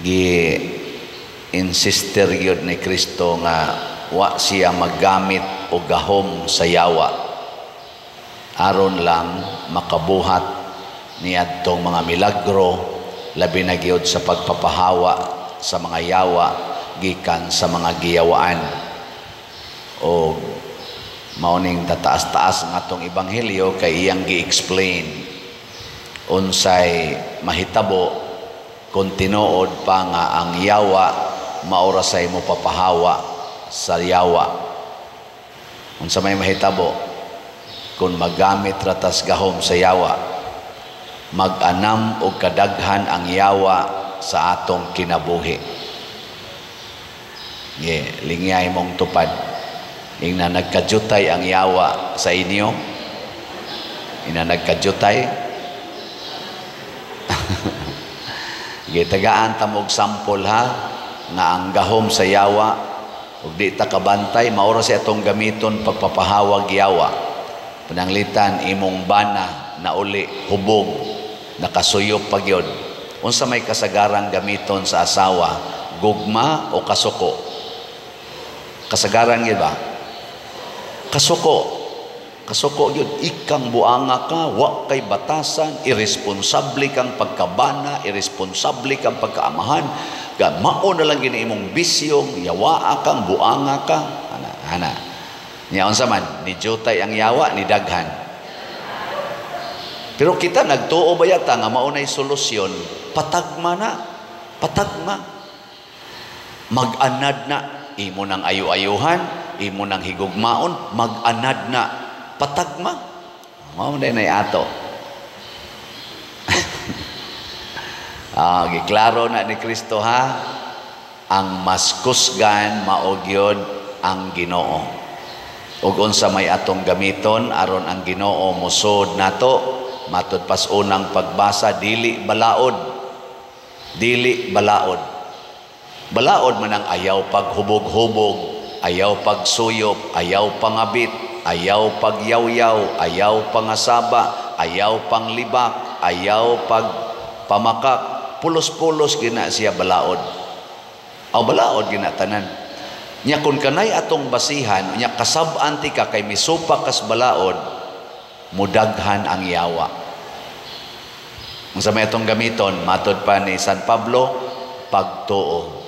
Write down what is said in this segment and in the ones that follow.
Gi insister gyud ni Kristo nga wa siya maggamit og gahom sa yawa aron lang makabuhat niadtong mga milagro, labi na gyud sa pagpapahawa sa mga yawa gikan sa mga giyawaan. O mao ning tataas-taas ang atong ebanghelyo kay iyang gi-explain unsay mahitabo kung tinuod pa nga ang yawa mao ra say mo papahawa sa yawa. Unsa may mahitabo kung magamit ra tas gahom sa yawa? Mag-anam og kadaghan ang yawa sa atong kinabuhi. Ye, lingyay mong tupad. Ingna nagkajutay ang yawa sa inyo. Ina nagkajutay. Gitagaan ta mo og sample ha, nga ang gahom sa yawa ug di ta kabantay, mao ra sa atong gamiton pagpapahawag yawa. Pananglitan imong bana na uli hubog, nakasuyop pa gyud. Unsa may kasagarang gamiton sa asawa, gugma o kasuko? Kasagaran gyud ba? Kasuko. Kasuko gyud. Ikang buanga ka, wa kay batasan, irresponsable kang pagkabana, irresponsable kang pagkaamahan, ga mao na lang gini imong bisyo, yawaa kang buanga ka. Ana, ana. Nya unsa man, ni jutay ang yawa, ni daghan. Pero kita nagtuo ba yata nga mao nay solusyon? Patagma na. Patagma. Mag-anad na. Imo nang ayo-ayuhan, imo nang higugmaon, mag-anad na. Patagma. Mao na nay ato. Giklaro na ni Kristo ha, ang mas kusgan mao gyud ang Ginoo. Ug unsa may atong gamiton aron ang Ginoo mosud nato? Matud pas unang pagbasa, dili balaod. Dili balaod. Balaod man ang ayaw paghubog-hubog, ayaw pagsuyop, ayaw pangabit, ayaw pagyawyaw, ayaw pangasaba, ayaw panglibak, ayaw pagpamakak. Pulos-pulos gina siya balaod. Aw balaod gina tanan. Nya kun kanay atong basihan, nya kasab-an ti ka kay misupa kas balaod, mudaghan ang yawa. Unsa may atong gamiton? Matod pa ni San Pablo, pagtuo.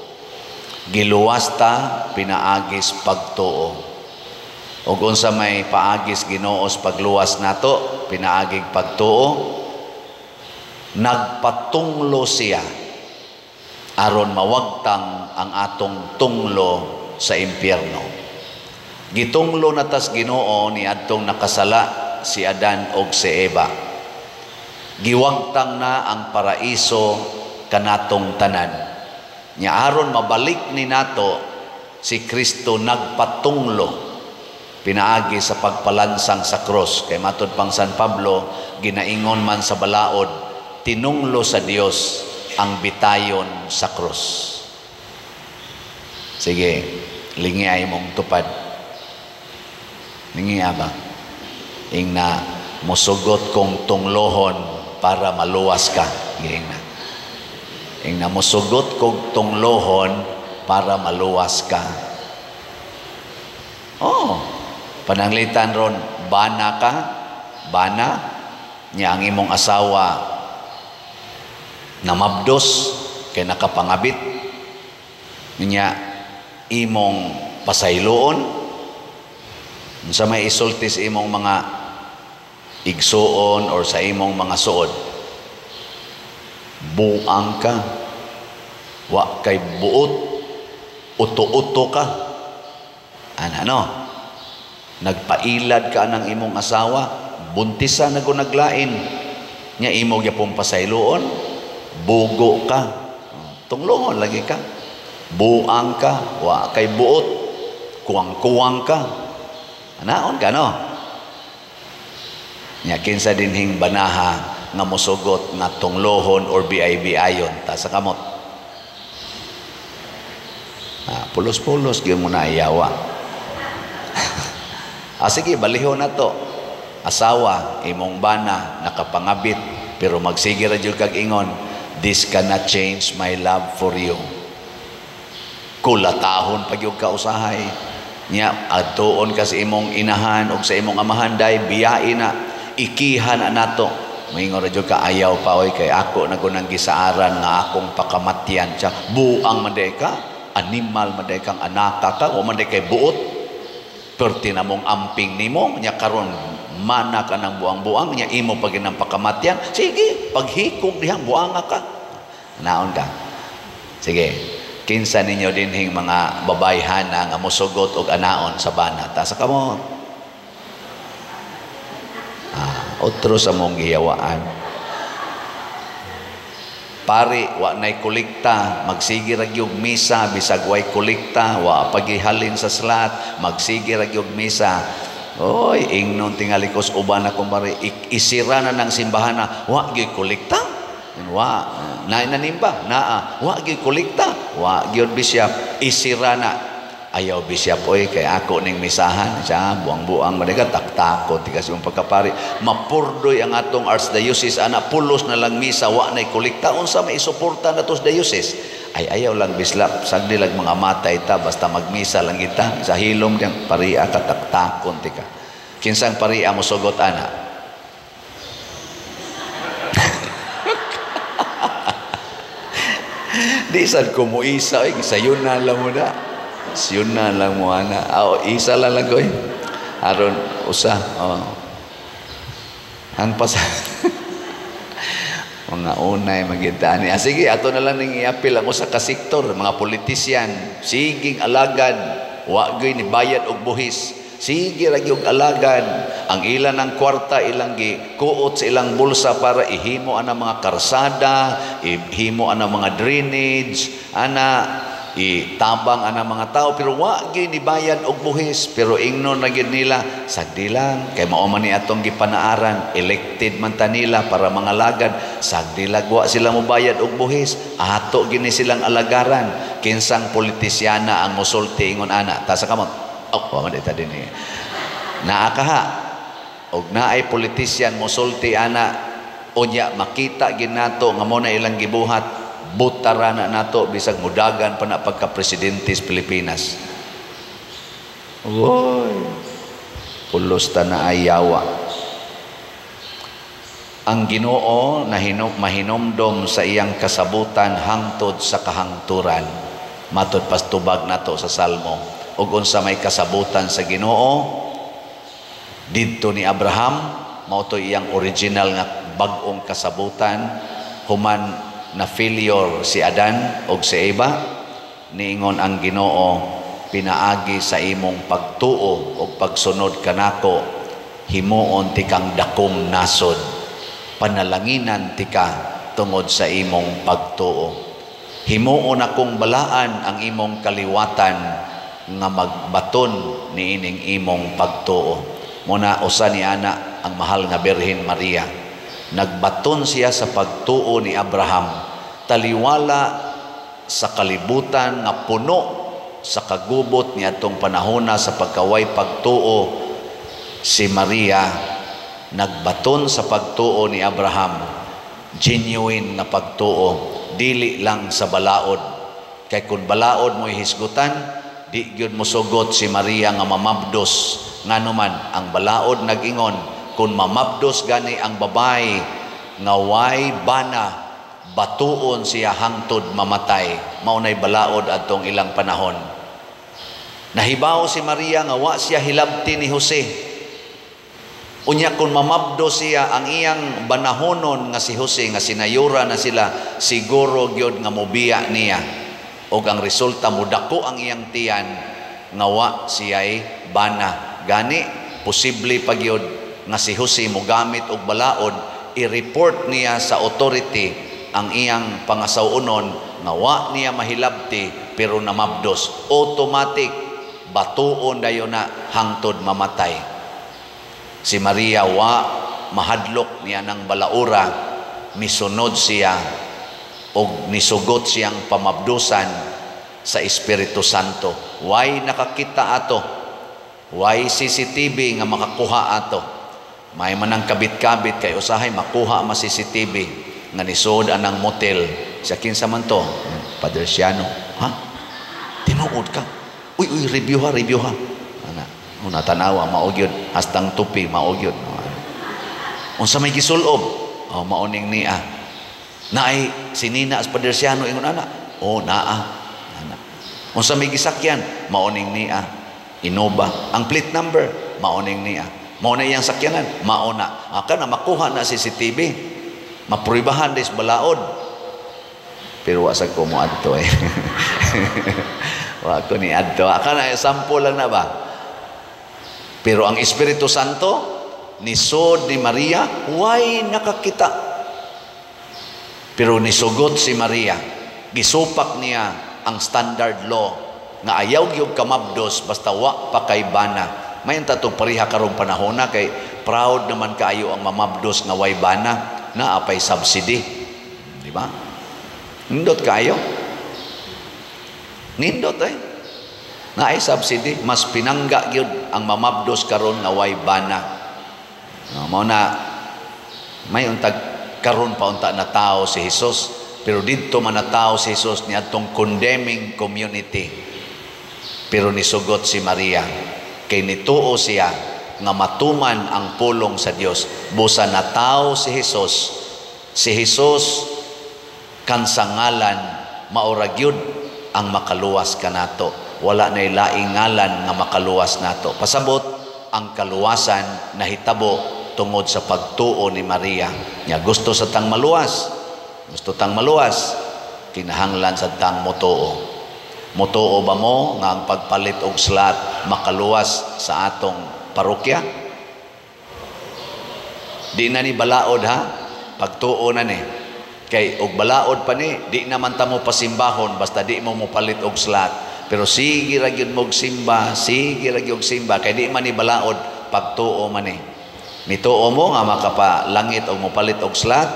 Giluwas ta pinaagis pagtuo. Ug unsa may paagis Ginoos pagluwas nato? Pinaagig pagtuo. Nagpatunglo siya aron mawagtang ang atong tunglo sa impyerno. Gitunglo na tas Ginoo ni adtong nakasala si Adan og si Eva. Giwagtang na ang paraiso kanatong tanan. Nya aron mabalik ni nato si Kristo nagpatunglo pinaagi sa pagpalansang sa krus. Kay matud pang San Pablo, ginaingon man sa balaod, tinunglo sa Dios ang bitayon sa krus. Sige, lingi ay mong tupad. Lingi ba? Ingna, musugot kong tunglohon para maluwas ka. Ingna. Ingna, musugot kong tunglohon para maluwas ka. Oh, pananglitan ron, bana ka, bana, niya ang imong asawa namabdos, kay nakapangabit, niya imong pasayloon, unsa may isulti sa imong mga igsuon or sa imong mga suod? Buang ka, wa kay buot, uto-uto ka. Ano? Nagpailad ka ng imong asawa, buntisa na ko naglain, nya imo gyapon pasayloon, bugo ka, tunglohon lagi ka, buang ka, wa kay buot, kuwang-kuwang ka. Anaon ka, no? Nya kinsa dinhing banaha nga mosugot nga tunglohon or BIB ayon ta sa kamot? Pulos-pulos gyud mo na iyawa. Sige, balihon na to. Asawa, imong bana nakapangabit, pero magsige ra jud kag ingon, This cannot change my love for you. Kulatahon pag yung kausahay. Nya, adtuon ka sa imong inahan o sa imong amahan, day, biyain na, ikihan na nato. Moingon ra ka, "Ayaw pa oy, kay ako na kunang gisaaran nga akong pakamatyan siya." Buang man ka, animal man kang anaka ka, o man kay buot. Perti na mong amping nimo, nya karon mana ka ng buang-buang, nya imo pa ginang pakamatyan. Sige, paghikog dihang buanga ka. Naon ka. Sige, kinsa ninyo dinhing mga babayhana nga mosugot og anaon sa bana? Taas kamot. Ah, otro sa mong gihawaan. Pari, wa nay kolekta, magsige ra gyud misa bisag way kolekta, wa pagihalin sa slot, magsige ra gyud misa. Oy, ingnon tingali kos uban akong pari, isira na ng simbahan na wa gyud kolekta. Wa na nanimba, naa, wa gyud kolekta, wa gyud, bishop, isira na. "Ayaw, bishop oy, kay ako ning misahan." Siya, buang-buang man ka, taktakot ti kasi pagkapari. Mapurdoy ang atong archdiocese ana, pulos na lang misa, wa nay kolekta, unsa may isuporta na tos diocese? "Ay, ayaw lang, bislap, sagdi lang mga matay ta, basta magmisa lang kita." Sa hilom diyang paria ka, taktakon ti ka. Kinsang paria mo sugot ana? Di sad ko mo isa, ay, sayon na lang mo na. Sayon na lang mo ana. Aw, isa lang lang ko eh. Aron usa. Oh. Ang pas mga unay magita ni. Ah, sige, ato na lang ning iapil ang usa ka sektor, mga politisyan, siging alagad, wa gyud ni bayad og buhis. Sige ra gyud alagad. Ang ilan ng kwarta ilang gi kuot sa ilang bulsa para ihimo ana mga karsada, ihimo ana mga drainage, ana itabang ana mga tao, pero wa gyud ni bayad og buhis, pero ingnon na gyud nila, "Sagdi lang kay mao man ni atong gipanaaran, elected man ta nila para mga lagad, sagdi lang wa sila mobayad og buhis, ato gini silang alagaran." Kinsang politisyana ang mosulti ingon ana? Ta sa kamot. Oh, wa man ta dinhi. Naa kaha og naay politisyan mosulti ana, unya makita gid nato nga mo na ilang gibuhat, butara na nato bisag mudagan pa na pagka presidente sa Pilipinas. Oy, pulos ta na ayawa. Ang Ginoo mahinomdom sa iyang kasabutan hangtod sa kahangturan. Matod pastubag nato sa Salmo. Ug unsa may kasabutan sa Ginoo didto ni Abraham, mao to iyang original nga bag-ong kasabutan human na failure si Adan og si Eva. Niingon ang Ginoo, "Pinaagi sa imong pagtuo og pagsunod kanako, himuon tikang dakong nasod, panalanginan tika tungod sa imong pagtuo, himuon akong balaan ang imong kaliwatan nga magbaton niining imong pagtuo." Muna usa ni ana ang mahal nga Birhen Maria. Nagbaton siya sa pagtuo ni Abraham, taliwala sa kalibutan nga puno sa kagubot ni atong panahona sa pagkaway pagtuo. Si Maria nagbaton sa pagtuo ni Abraham, genuine nga pagtuo, dili lang sa balaod. Kay kun balaod mo hisgutan, di gyud mosugot si Maria nga mamabdos. Ngano man ang balaod nag-ingon, kun mamabdos gani ang babay nga way bana, batuon siya hangtod mamatay. Mao nay balaod adtong ilang panahon. Nahibaw si Maria nga wa siya hilabti ni Jose. Unya kun mamabdo siya, ang iyang banahonon nga si Jose nga sinayura na sila, siguro gyud nga mobiya niya. Og ang resulta, mudako ang iyang tiyan nga wa siya'y bana. Gani posible pa gyud nga si Jose mogamit og balaod, i-report niya sa authority ang iyang pangasaw-onon nga wa niya mahilabti pero namabdos. Automatic batuon dayon na hangtod mamatay. Si Maria wa mahadlok niya ng balaura, misunod siya og nisugot siyang pamabdusan sa Espiritu Santo. Way nakakita ato, way CCTV nga makakuha ato. May manang kabit-kabit kay usahay makuha ma CCTV. nga nisod anang motel. Sa kinsa man to? Padre Siano. Ha? Tinuod ka? Uy, uy, review ha, review ha. Ana, una tanawa, mao gyud, hastang tupi, mao gyud. Unsa may gisulob? Oh, maoning niya. Naay sinina as Padre Siano ingon ana. Oh, naa. Ana. Unsa may gisakyan? Maoning niya. Innova. Ang plate number, maoning niya. Mao na iyang sakyanan, mao na. Aka na makuha na CCTV. Mapruibahan des balaod. Pero wa sa ko mo adto eh. Wa ko ni adto. Aka na sample lang na ba? Pero ang Espiritu Santo nisod ni Maria, way nakakita. Pero nisugot si Maria, gisupak niya ang standard law nga ayaw gyud kamabdos basta wa pa kay bana. May tatong pareha karong panahona kay proud naman kaayo ang mamabdos nga way bana, naa pay subsidy. Di ba? Nindot kaayo. Nindot eh. Naay subsidy, mas pinangga gyud ang mamabdos karon nga way bana. No, mao na may untag karon pa unta na tao si Jesus, pero didto man natawo si Jesus niadtong condemning community. Pero nisugot si Maria kay nituo siya nga matuman ang pulong sa Dios. Busa natawo si Jesus, si Jesus kan sa ngalan maura gyud ang makaluwas kanato. Wala nay laing ngalan nga makaluwas nato. Pasabot, ang kaluwasan nahitabo tungod sa pagtuo ni Maria. Nya gusto sa tang maluwas, gusto tang maluwas, kinahanglan sa tang motuo. Motuo ba mo nga ang pagpalit og slot makaluwas sa atong parokya? Di na ni balaod ha, pagtuo na ni. Kay og balaod pa ni, di naman ta mo pasimbahon basta di mo mopalit og slot. Pero sige ra gyud mog simba, sige ra gyud simba kay di man ni balaod, pagtuo man ni. Mituo mo nga makapalangit og mopalit og slot?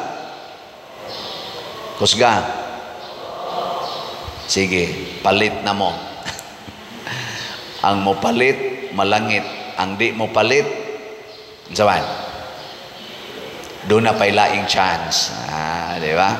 Kusga. Sige, palit na mo. Ang mopalit, malangit. Ang di mo palit, unsa man? Doon na pa'y laing chance. Ah, di ba?